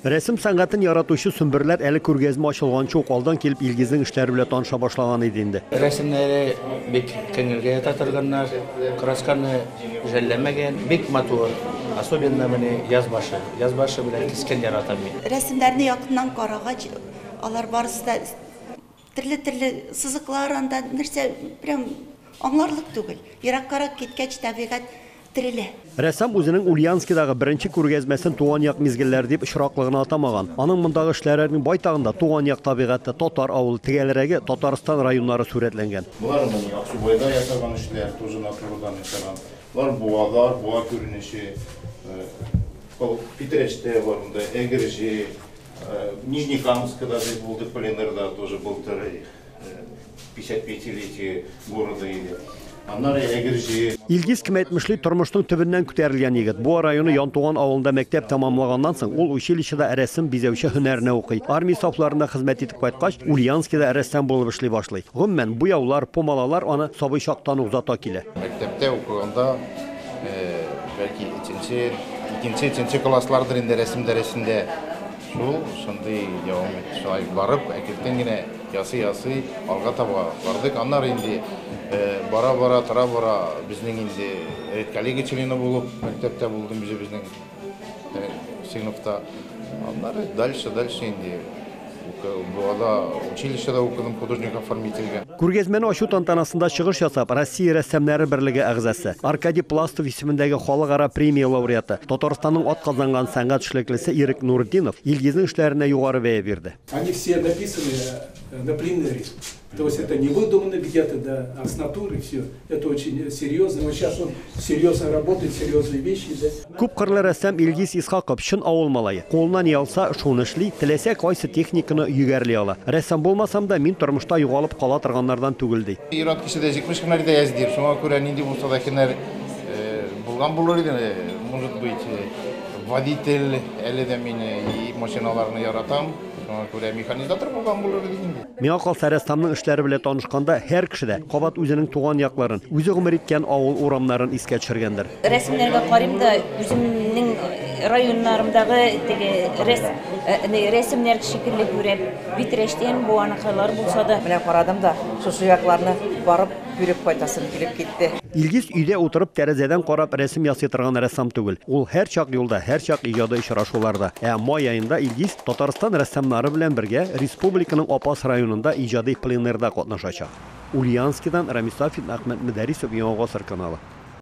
Рәсем сәнгатен яратучы сөмберләр әле күргәзмә ачылганчы ук алдан килеп Илгизнең эшләре белән таныша башлаган иде инде. Рәсемнәре бик күңелгә ята торганнар, красканы жәлләмәгән, бик матур. Особенно менә яз башы. Яз башы белән кискен яратам мин. Рәсемнәрне якыннан карагач, алар барысы да төрле-төрле сызыклар анда, нәрсә прям аңларлык түгел. Ераккарак киткәч, табигать терелә. Рәссам үзенең Ульяновскидагы беренче күргәзмәсен Туган як мизгелләре дип очраклы гына атамаган. Аның мондагы эшләренең байтагында туган як табигате, татар авылы, тегәлрәге Татарстан районнары сурәтләнгән. Болар менә Аксубайда ясалган эшләр, тоже натурадан ясалган. Болар буалар, буа күренеше. Питрәчтә бар монда, Әгерҗе, Нижнекамскида без булдык пленэрда тоже былтыр 55-летие города иде. Аннары Әгерҗе. Илгиз, кем әйтмешли, тормышның төбеннән күтәрелгән егет. Буа районы Янтуган авылында мәктәп тәмамлаганнан соң, ул училищеда рәсем бизәүче һөнәренә укый. Армия сафларында хезмәт итеп кайткач, Ульяновскида рәссам булып эшли башлый. Гомумән, буяулар, пумалалар аны сабый чактан ук зата килә. Мәктәптә укыганда, бәлки, өченче, икенче, өченче класслардыр инде рәсем дәресендә шул, шундый дәвам итте. Шулай барып, әкертен генә ясый-ясый алга таба бардык. Аннары инде бара-бара, тора-бара безнең инде редколлегия члены булып мәктәптә булдым үзебезнең сыйныфта. Аннары дальше, дальше инде Буада училищеда укыдым художник-оформительгә. Күргәзмәне ачу тантанасында чыгыш ясап, Россия рәссамнары берлеге әгъзасы, Аркадий Пластов исемендәге халыкара премия лауреаты, Татарстанның атказанган сәнгать эшлеклесе Ирек Нуртдинов Илгизнең эшләренә югары бәя бирде. Они все написаны на пленэре. То есть это не выдумано где-то, да, а с натуры все. Это очень серьезно. Вот сейчас он серьезно работает, серьезные вещи, да. Күпкырлы рәссам Илгиз Исхаков чын авыл малае. Кулына ни алса, шуны эшли, теләсә кайсы техниканы йөгәрли ала. Рәссам булмасам да, мин тормышта югалып кала торганнардан түгел, ди. Ир-ат кеше дә 70 һөнәр дә әз дир. Шуңа күрә нинди булса да һөнәр булган булыр иде. Может быть, водитель, әле дә мин и машиналарны яратам. Шуңа күрә механизатор булган булыр иде инде. Миңа калса, рәссамның эшләре белән танышканда һәр кеше дә кабат үзенең туган якларын, үзе гомер иткән авыл урамнарын искә төшергәндер. Рәсемнәргә карыйм да, үземнең районнарымдагы теге рәсемнәр шикелле күрәм. Питрәчтән Буаныкылар булса да. Менә карадым да, шушы якларны барып күреп кайтасым килеп китте. Илгиз өйдә утырып тәрәзәдән карап рәсем ясый торган рәссам түгел. Ул һәрчак юлда, һәрчак иҗади очрашуларда. Ә май аенда Илгиз Татарстан рәссамнары белән бергә республиканың Апас районында иҗади пленэрда катнашачак. Ульяновскидан Рамис Сафин, Әхмәт Мөдәрисов, Яңа Гасыр каналы.